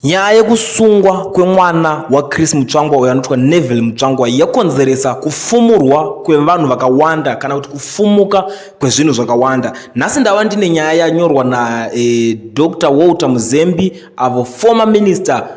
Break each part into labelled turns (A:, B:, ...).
A: Nyaya yekusungwa kwemwana waChris Mutsvangwa uyo anotwa Neville Mutsvangwa yakonzeresa kufumurwa kwevanhu vakawanda kana kuti kufumuka kwezvinhu zvakawanda. Nhasi ndava ndine nyaya yanyorwa naDr eh, Walter Muzembi avo former minister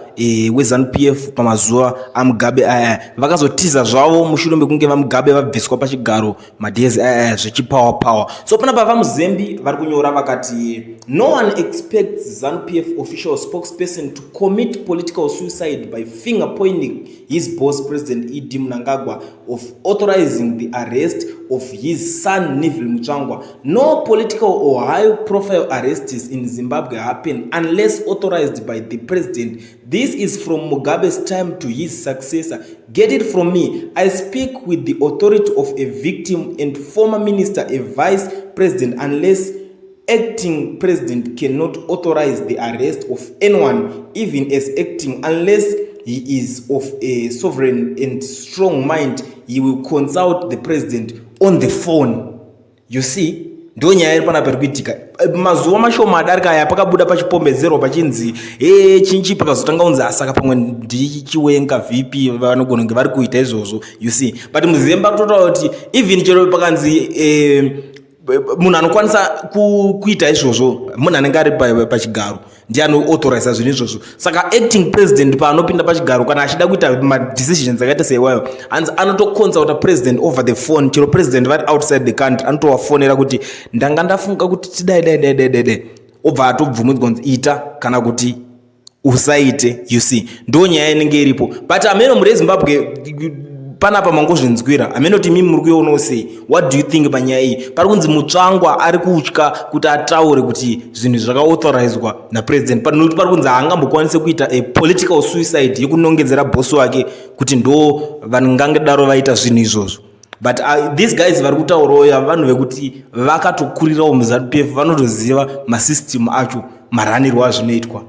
A: weZanu PF pamazuva aMugabe aya vakazotiza zvavo mushure mekunge vaMugabe vabviswa pachigaro madays aya zvechipower power. So panapa vaMuzembi vari kunyora vakati no one expects Zanu PF official spokesperson to commit political suicide by finger pointing his boss President ED Mnangagwa of authorizing the arrest of his son Neville Mutsvangwa. No political or high profile arrests in Zimbabwe happen unless authorized by the president. This is from Mugabe's time to his successor. Get it from me. I speak with the authority of a victim and former minister, a vice president, unless acting president cannot authorize the arrest of anyone, even as acting, unless he is of a sovereign and strong mind, he will consult the president on the phone. You see, ndo nyaya iri panapa iri kuitika. Mazuva mashoma adarika aya pakabuda pachipombedzerwa pachinzi e chinchi, pakazotanga kunzi asaka pamwe ndiChiwenga VP vanogona kunge vari kuita izvozvo, you see. But Muzemba kutotaura kuti even chero pakanzi munhu anokwanisa kuita izvozvo, munhu anenge ari pachigaro ndiye anoauthoriza zvinhu izvozvo. Saka acting president paanopinda pachigaro, kana achida kuita madecisions akaita seiwayo, hanzi anotoconsulta president over the phone. Chero president vari outside the country, anotovafonera kuti ndanga ndafunga kuti tidai dai dai dai dai dai, obva atobvumidzwa kunzi ita kana kuti usaite. You see, ndo nyaya inenge iripo. But ameno muri eZimbabwe panapa mangozvinzwira, hameno kuti imimi muri kuionawo sei. What do you think panyaya iyi? Pari kunzi Mutsvangwa ari kutya kuti ataure kuti zvinhu zvakaauthorizewa napresident, nokuti pari kunzi haangambokwanisi kuita a political suicide yekunongedzera bhosi wake kuti ndo vangangodaro vaita zvinhu izvozvo. But these guys vari kutaurawo vanhu vekuti vakatokurirawo muZanu PF, vanotoziva masystem acho, maranirwo azvinoitwa.